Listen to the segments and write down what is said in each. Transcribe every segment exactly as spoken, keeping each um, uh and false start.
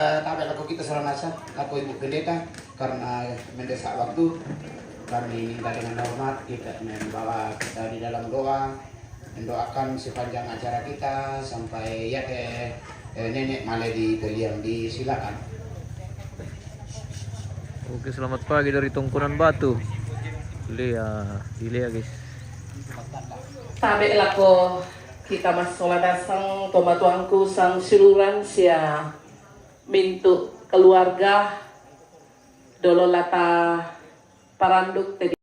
Tabe' lako kita sola nasang, lako Ibu Pendeta, karena mendesak waktu, kami minta dengan hormat kita membawa kita di dalam doa, mendoakan sepanjang acara kita sampai ya, eh, eh, nenek male di peliang, disilakan. Oke, selamat pagi dari Tongkonan Batu. Lea, di Lea, guys. Tabe' lako kita massola nasang, tomatuangku sang siuluran sia mintu' keluarga, dolo la taparanduk te di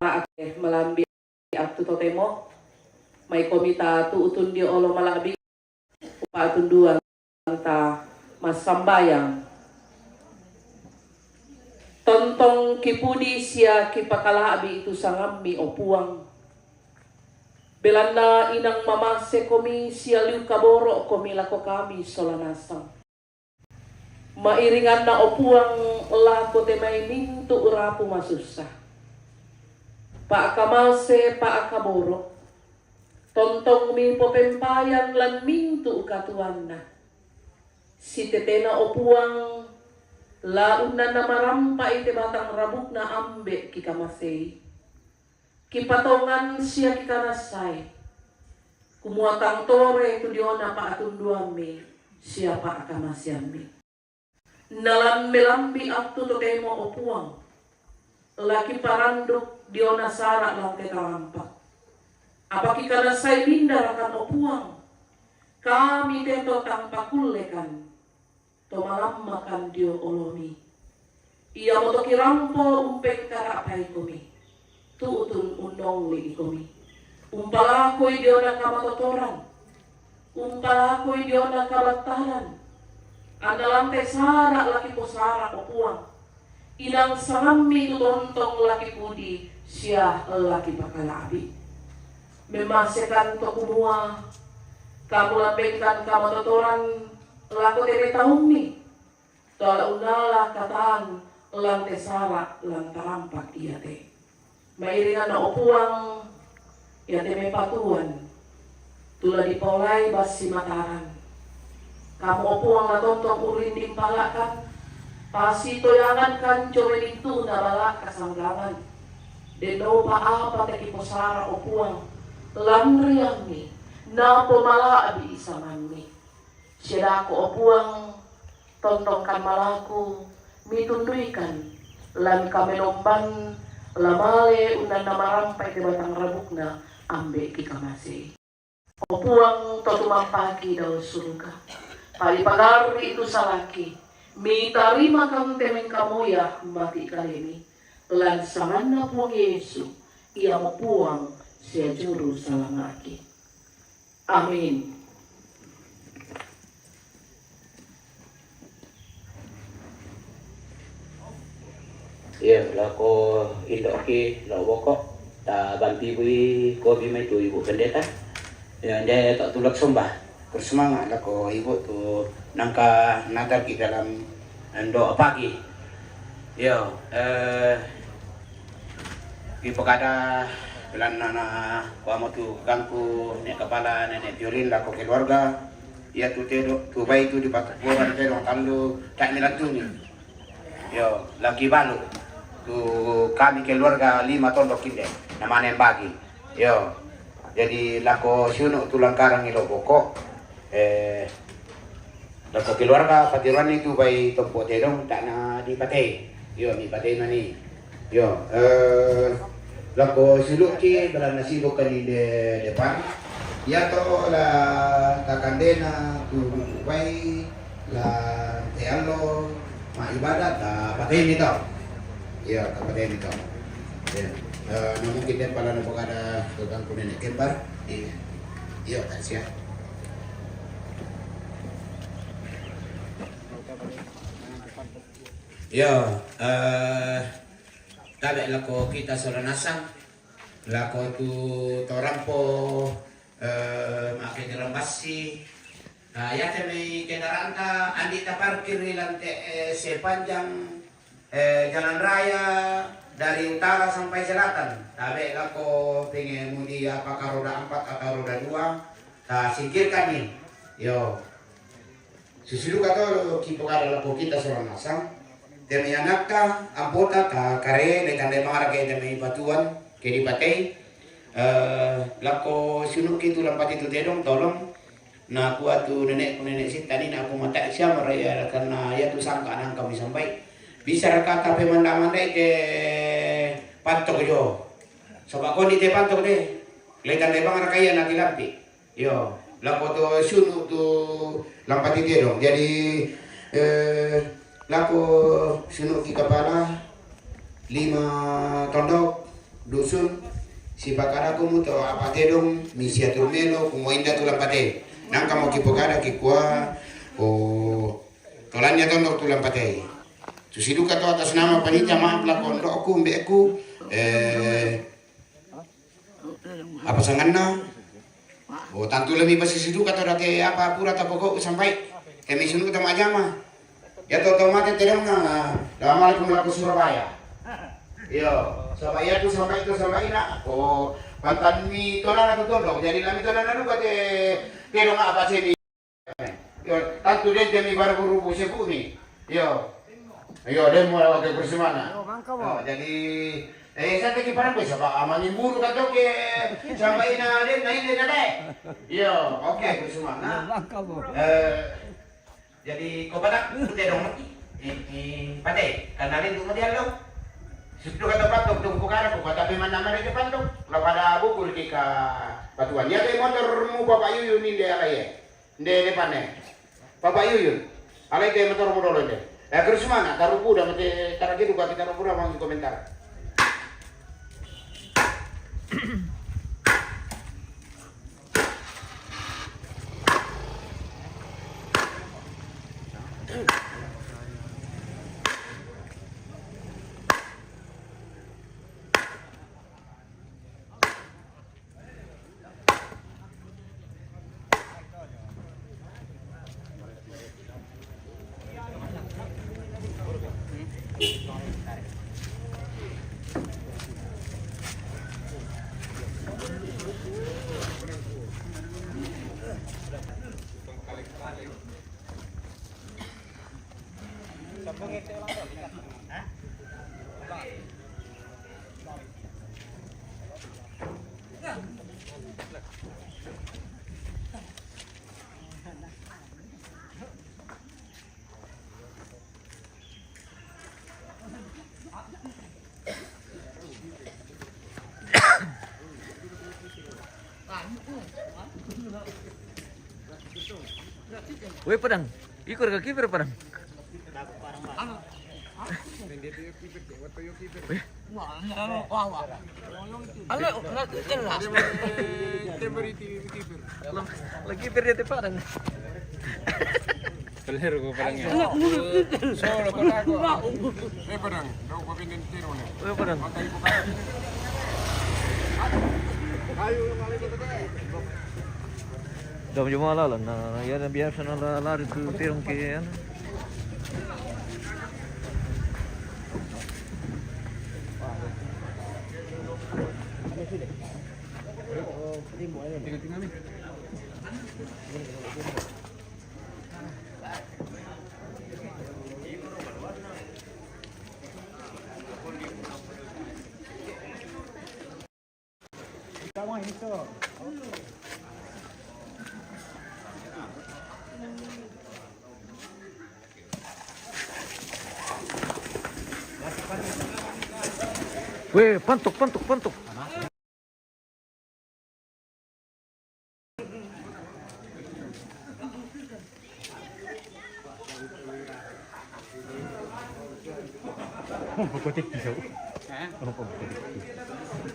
ake malambi attu totemo, mai komita tu'utun dio olo mala'bi, upatunduan ta massambayang. Tontong kipudi sia kipakala'bi tu sangammi, o Puang. Belanna inang mamase komi sia liu kaboro' komi lako kami sola nasang. Ma'iringanna, o Puang, lako te mai mintu' rapu masussa, pa'kamase, pa'kaboro', tontongmi popempayan lan mintu' katuoanna. Sitetena, o Puang, la unnanna marampa'i te batang rabukna ambe' kikamasei, kipatongan sia kikanassai, kumua tang tore tu diona pa'tunduammi sia pa'kamaseammi. Nalambe-lambi attu totemo, o Puang, la kiparanduk diona sara' lan te tarampak. Apa kikanassai bindarakan, o Puang, kami te to tang pakullekan, to malammakan dio olomi. Iamoto kirampo umpengkara'pai komi, tu'utun unnolli'i komi. Umpalakoi diona kamatotoran, umpalakoi diona kabattalan, anna lan te sara' la kiposara, o Puang, inang sangammi tu tontong la kipudi sia la kipakala'bi. Memmasekan to kumua, kamu lambengkan kamatotoran lako te mai taummi, to la unnala katan lan te sara' lan tarampak iate. Ma'iringanna, o Puang, iate mai patuoan, tu la dipaolai bassi Mataram. Kamu, o Puang, la tontong urrinding pala'kan, pasitoyangankan jolo mintu'na bala' kasanggangan. Den naupa apa te kiposara, o Puang, lan riammi, napomala'bi'i sangammi. Sia dako, o Puang, tontongkan malaku, mitunduikan lan kamenomban, la male unnanna marampa'i te batang rabukna ambe' kikamasei. O Puang, to tumampaki dao suruga, padipagarri' tu salaki, mitarimakan te mengkamoya mati' kalemi, lan sanganna Puang Yesu, iamo Puang sia Juru Salama'ki. Amin. Iya, lako indo'ki, lao boko', ta bampi bui kopi mai tu Ibu Pendeta. Iya, nde to tulak somba. Terus semangat lako Ibu tu nangka natarki dalam doa pagi. Iyo, eh, kipakada belanna na kuamo tu gangku ne' kapala nenek Violin lako keluarga. Iya tu tedo, tu bai tu di batu boran tedong tallu, tak milantungi. Iyo, lagi balu tu kami keluarga lima tondok inde, namanya bagi. Iyo, jadi lako siunu tu langkarang ilo boko', eh, lako keluarga patiroan itu bai tompo tedong, tak na dipatei. Iyo, dipatei mani. Iyo, eh, lako siulu'ki belanna sibuk kan di de-, depan. Iya to la takandena tu bai la te allo ma ibadah ta pateni to. Iya, ta pateni to. Iya. Eh, na mungkin den pala na pagada tu gangku nenek kembar. Iya. Iya, tak siap. Iya, eh, tabe' lako kita sola nasang, lako tu torampo, eh, make gerambassi. Nah, iya te mai kendaraanta andi' taparkir ri lan te, eh, sepanjang, eh, jalan raya dari utara sampai selatan. Tabe' lako pengemudi apakah roda empat atau roda dua, ta singkirkan ni. Iyo. Susiduka to kipokada lako kita sola nasang. Temi anakta, ampota, ka kare, le tandai mara ke temi patuan, ke dipatei. Eh, lako sunuki tu lampati tu tedong, tolong. Na kua tu nenekku, nenek sita ni, na aku mata siapa raya, karena ya tu sangka nang kami sampai. Bisa raka kape manda-manda ke pantok jo. Saba kondi te pantok de. Le tandai mara kaya na kilampi. Yo, lako to sunu tu lampati tedong. Jadi, eh, lako sunu ki kapala, lima tondok, dusun, sipakada kumu to apa tedong, misia turmelo, kumo inda tu lampate. Nang kamo kipokada kikua, o, tolanya tondok tu lampate. Susiduka to atas nama panitia, maaf lako ndokku, mbekku, eh, apa sanganna? O, tantu lemi pasisiduka to dake apa pura tapoko sampai. Kami sunu kita majama. Ya to, to mate tedong na, lama lako lako Surabaya. Yo, sampai ya tu sampai tu sampai na. O, pantan mi tolana tu tondok. Jadi lami tolana duka te, tedong apa sini. Yo, tantu den temi bara guru bu sebu mi. Yo. Yo, den mo lawak ke Kursumana. Yo, bangka, bo. Oh, jadi, eh, saya teki parang bisa, Pak, amang imburu kan toke, sampai ina den, na ina den, eh. Yo, oke, Kursumana. Yo, bangka, bo. Eh, jadi, ko pada, te dong, i, i, pate, karena den tu mati alo. Sudah kata patok, tu bukan aku, kata pe mana mana ke patok. Kalau pada bukul ke ka patuan. Ya, te motor mu Bapak Yuyu ni de alai, eh. Nde, nde pane. Papa Yuyun. Alai te motor modolo nde. Eh, Kursumana, tarupuda mate, tarakidu ka kita tarupuda mang komentar. Weh, Padang. Ikut ke kiper, Padang. Weh. Alo, alo, jelas. Lagi kiper dia te Padang. Peler ko Padang ya. Solo ko tako. Eh, Padang, dau ko pindin tiro ne. Eh, Padang. Makai ko kaya. Dam jumala la, na, ya, na biasa na la, lari tu tirong ke, ya. Weh, pantok, pantok, pantok.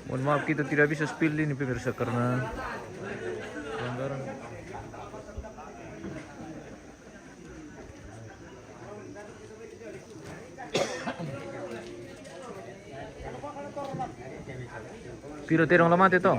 Mohon maaf, kita tidak bisa spill ini, pemirsa, karena pelanggaran. Piro te dong la mate to?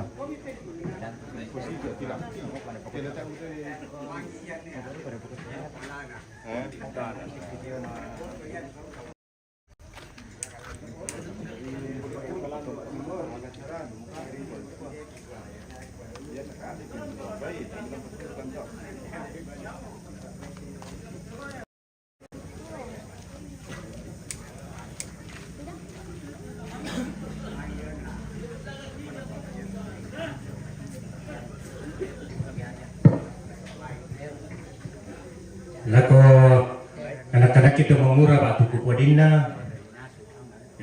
Itu mangura batu kuku dinna,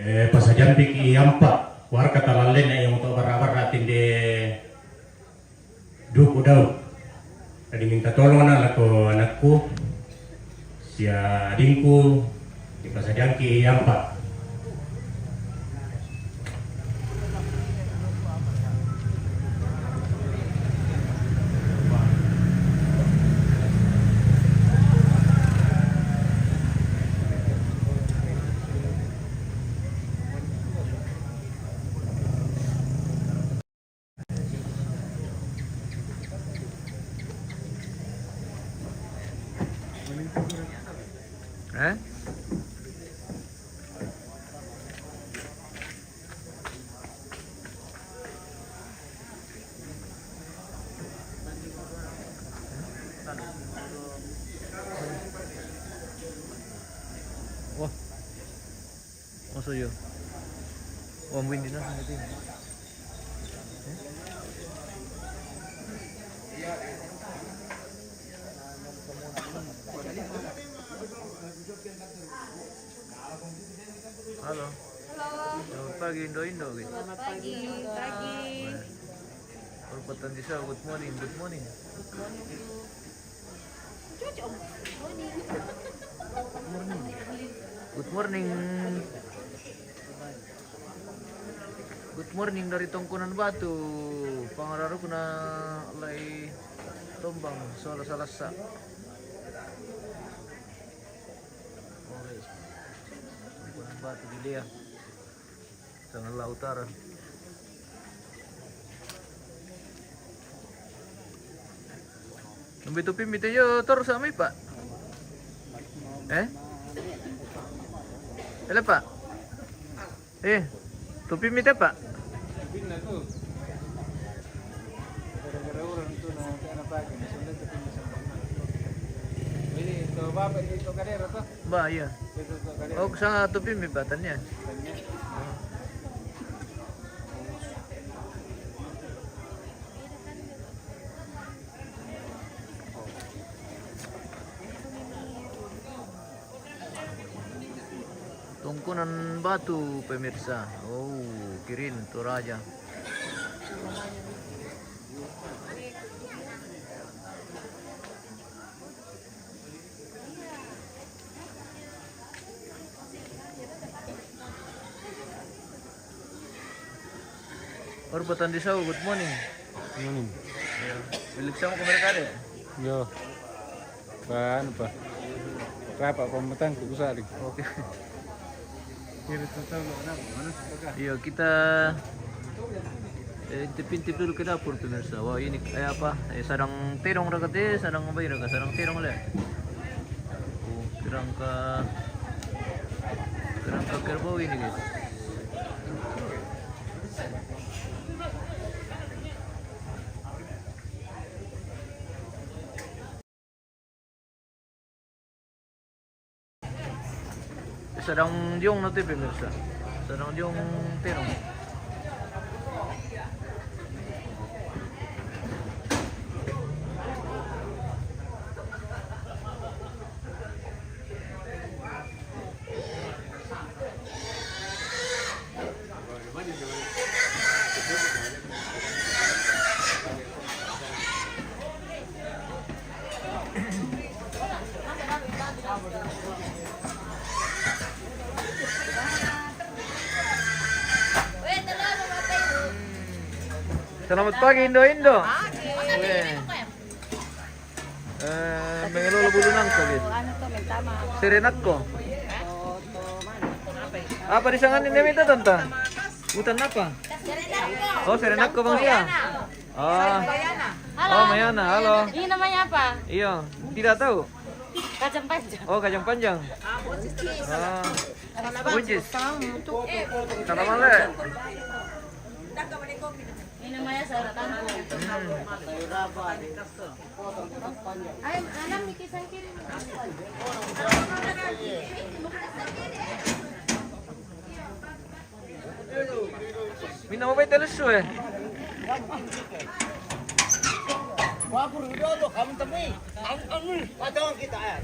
eh, pasajampi ki ampa, warka talallena yang to bara-bara tinde duku dau. Jadi minta tolong na lako anakku, sia adingku, dipasajangki ampa. Eh? Wah. Masa iya? Wah, mbuin dina sing ngerti. Halo. Halo. Selamat pagi, Indo-Indo, gitu. Selamat pagi. Pagi. Baru petang desa, good morning, good morning. Good morning. Good morning. Good morning dari Tongkonan Batu. Pangararukna lai tombang, sola salasa. Tongkonan Batu di Lea. Tangalla Utara. Nambe topi mite yo tor sami, Pak. Eh? Ele, Pak. Eh, topi mite, Pak. Gara-gara orang tu na, na pagi, na sunda topi mite. Ini tu bapak di tu kadera tu. Ba, iya. Oh, sanga topi mi batanya. Tongkonan Batu, pemirsa. Oh, kirin Toraja. Or, Patandisau, good morning. Morning. Iya. Bilik sama kamera kare. Yo. Pan apa? Rapa pamatang ku sari. Oke. Iya, kita, eh, intip-intip dulu ke dapur, pemirsa. Wah, ini kayak apa? Eh, sadang terong raga te, sadang apa ini raga? Sadang terong le. Oh, kerangka, kerangka kerbau ini, guys. Sadang diong na te, pemirsa. Sadang diong terong. Selamat pagi, Indo-Indo. Pagi. Weh. Eh, mengelolo bulu nangka, gitu. Anu to, mentama. Serenakko. Apa di sana ini minta, Tanta? Hutan apa? Oh, serenakko, Bang Sia. Ah. Halo. Oh, Mayana, halo. Ini namanya apa? Iya, tidak tahu. Kacang panjang. Oh, kacang panjang. Ah, buncis. Salam, Le. Ini namanya sayur kangkung. Ayo, anam di kisang kiri. Minna mo ba ita lesu, eh? Wapur udah tuh, kamu temui. Kamu, kamu, patungan kita, eh.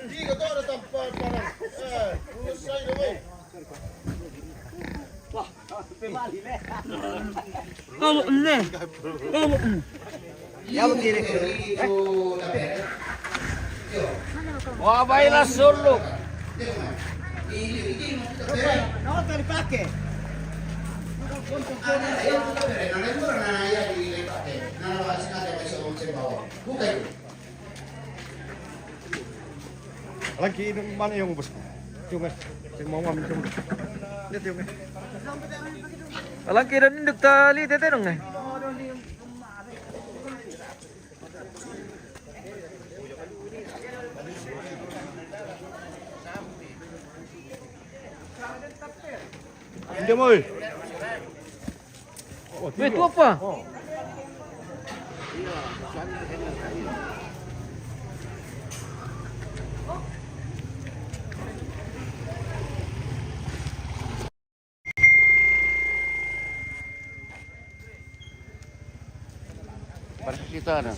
Tiga tu ada tanpa parang. Eh, selesai dah, weh. Wah, sampai balik, leh. Kalau ni, kalau ni. Wah, baiklah, solo. Lagi ini mana yang bos? Cuma, cuma mau ambil cuma. Lihat, cuma. Alang kira ni duk tali tete dong, eh. Hindi mo, eh. Weh, tu apa? Para sa kita na.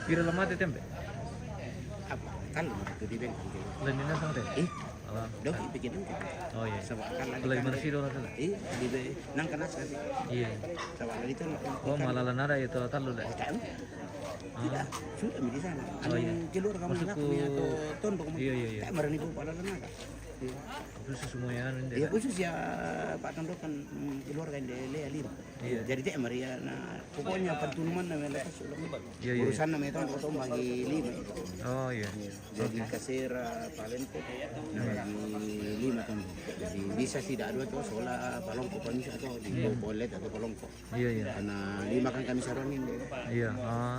Pira lamate tempe? Apa? Kan itu di bengkel. Lain dinas nang te? Eh? Alah. Dong, bikin kan. Oh iya. Sama kan lagi. Lagi kan. Mana sih orang sana? Eh, di be-, nang kena sekali. Iya. Sama lagi itu. Oh, malah lanara ya, tahu tahu dah. Oh, tak. Ah. Tidak, sudah di sana. Oh, iya. Anu, keluar kamu masuk nak ke punya to-, tondong. Iya, iya, iya. Tak berani bawa pada lanara. Iya. Khusus semuanya, anu, iya, tidak? Khusus ya, Pak Tondokan, mm, keluarga yang dia lima. Iya. Jadi, tak mari ya, nah, pokoknya pantunuman namanya lepas, ulang. Iya, iya, iya. Urusan namanya itu untuk bagi lima. Oh, iya. Iya. Jadi, oke. Kasir, eh, Palengko, bagi lima kan. Jadi, bisa tidak dua tuh, soalnya Palongko, kalau bisa tuh, di, hmm, Bolet atau Palongko. Iya, iya. Karena lima kan kami sarangin deh. Iya, ah.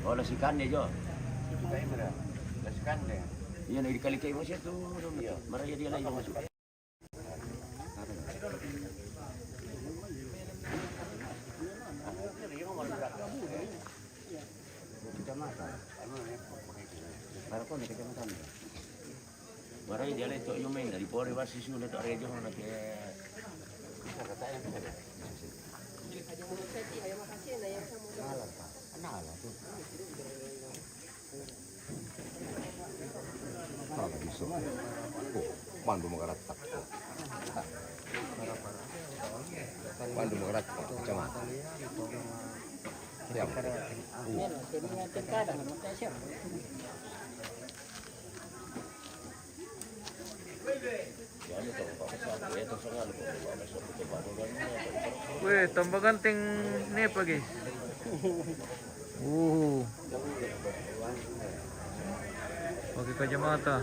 Oh, lasikan dia, Jo. Lasikan dia. Iya, nak dikali kayak masih tu. Iya. Marah jadi lagi masuk. Kecamatan. Para kau ni kecamatan. Barai dia le tok yumeng dari pore basi su le tok rejo na ke. Nala tu. Nala bisa. Oh, mandu magaratak. Quando magari, insomma. Siamo. Weh, tambah ganteng ni pagi. Uh. Pakai kacamata.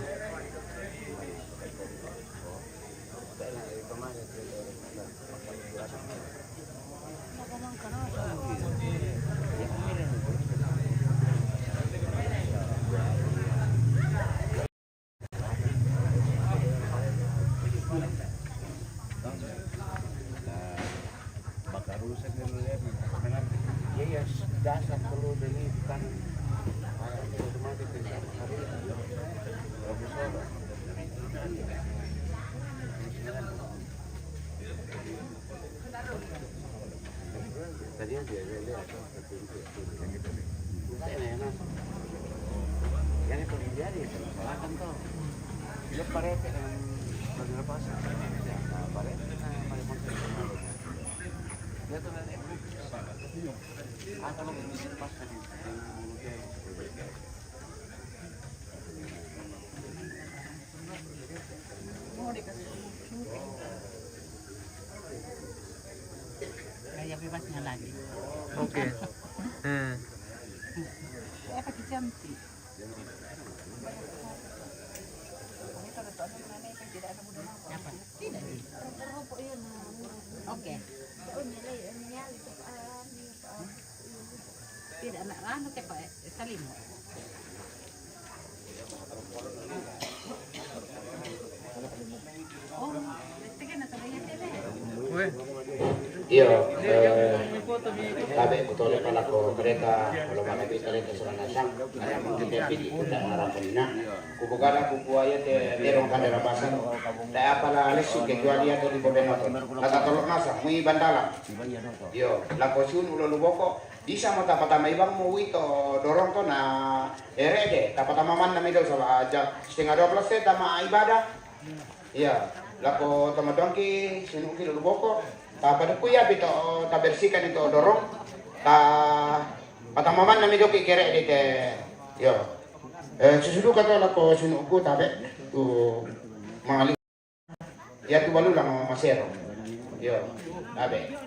Makarusa dulu ya, iya, dasar perlu demi kan. Kalau itu mati tidak hari. Bagus. Tadi yang dia lihat apa? Yang itu nih. Bukan yang enak. Yang itu dia di selatan tuh. Dia parete yang berlepas. Nah, parete, nah, paling penting. Dia tuh nanti apa? Apa lo bisa lepas tadi? Yang mulutnya. Gaya bebasnya lagi. Oke. Hmm. Eh, pakai cantik. Siapa? Tidak, di. Oke. Tidak, nak, anu, ke Pak Salim. Weh. Iyo, eh, tabe' kutole pala ko kereta, kalau mana di kereta Seranasang, ayam kita pidi kita harapan na. Kuku kada kuku ayat te terong kandera pasang. Tak apalah lesu kecuali atau di Bobenoto. Kata tolok nasa, mui bandalang. Iyo, lako sun ulo luboko. Bisa mo tapatamai bang mo wito dorong to na ere de, tapatama manna mi do saba aja setengah dua belas te tama ibadah. Iya, lako tama dongki sinuki lulu boko. Tapaduku ya pito tabersihkan itu dorong. Ta patama manna mi doki kere de te. Yo. Eh, susudu kata lako sinuku tabe tu mali. Ya tu balu lang masero. Yo, tabe.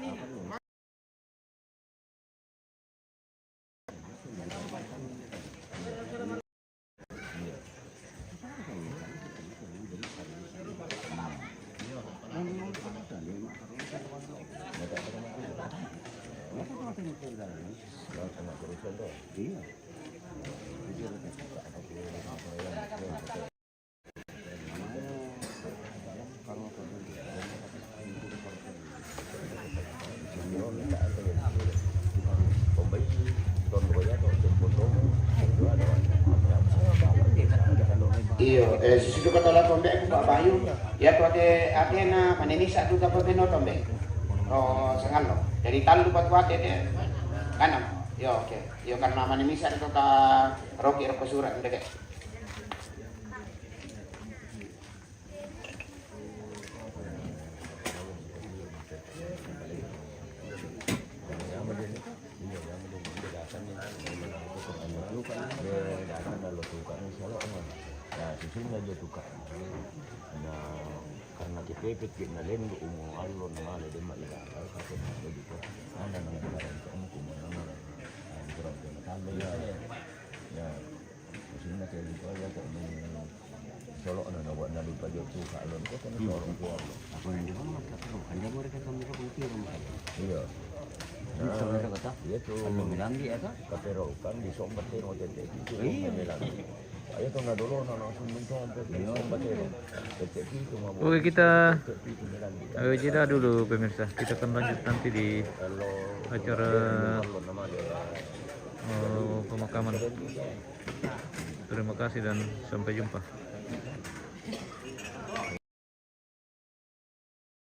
Iyo, eh, susudu kata lako mbe' ku Pak Bayu. Ya tu ate, ate na manenisa tu tapa beno tombe. Oh, sangalo. Jadi tallu batu ate de. Kanam. Yo, oke. Yo, karena manenisa tu ta roki roko surat ndeke. Nah, susunna jo tukang. Nah, karena kepepet ki na lendo umo allo na male de ma ila. Anda nang barang ko umo ko mana. Ya. Musimna ke gitu aja kok ni. Solokna na buat nabi pajo tu kak lon kok kan solok tu allo. Aku yang di mana mas kata kan dia mereka kan mereka pun kira mereka. Iya. Ini sama mereka kata. Iya tu. Kalau bilang dia kan. Kapero kan di sombat dia mau tete. Iya. Ayo tu na dulu na langsung mencontoh di sombat dia. Tete itu mau. Oke, kita, eh, jeda dulu, pemirsa. Kita akan lanjut nanti di acara, eh, pemakaman. Terima kasih dan sampai jumpa.